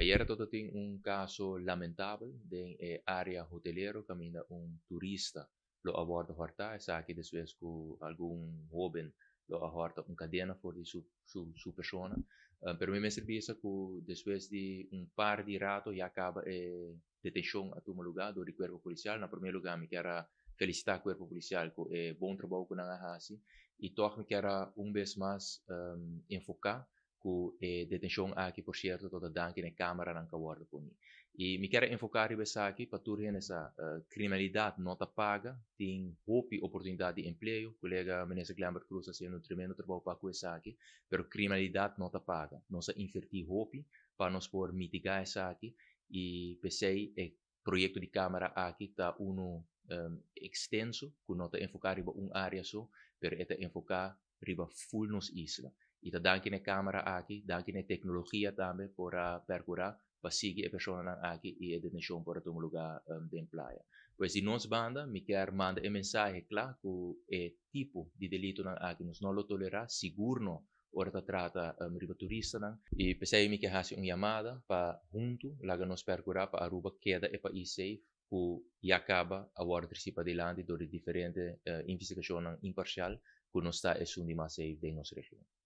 Ayera tabatin un caso lamentabel den e area hotelero caminda un turista lo a wordo horta. Esaki despues cu algun hoben lo a horta un cadena for di su persona. Pero mi mester bisa cu despues di un par di rato ya caba e detencion a tuma lugar door di cuerpo policial. Na prome lugar mi kier a felicita cuerpo policial cu e bon trabou cu nan a haci y toch mi kier a un bes mas enfoca cu e detencion aki, por cierto, ta danki na cameranan cu a wordo poni. Y mi kier enfoca riba esaki pa tur hende sa, criminalidad no ta paga. Tin hopi oportunidad di empleo, colega Minister Glenbert Croes haciendo un tremendo trabou pa cu esaki, pero criminalidad no ta paga. Nos a inverti hopi pa nos por mitiga esaki y p'esey e proyecto di camera aki ta uno extenso, cu no ta enfoca riba un area so, pero e ta enfoca riba full nos isla. Y ta danki na e camera aki, danki na e tecnologia tambe por a percura pa sigui e personanan aki y e detencion por a tuma lugar den Playa. Pues di nos banda, mi kier manda e mensahe cla cu e tipo di delitonan aki nos no lo tolera, sigur no ora ta trata riba turistanan. Y p'esey mi kier haci un yamada pa hunto laga nos percura pa Aruba keda e pais safe cu ya caba a wordo treci padilanti door di diferente investigacionnan imparcial cu nos ta esun di mas safe den nos region.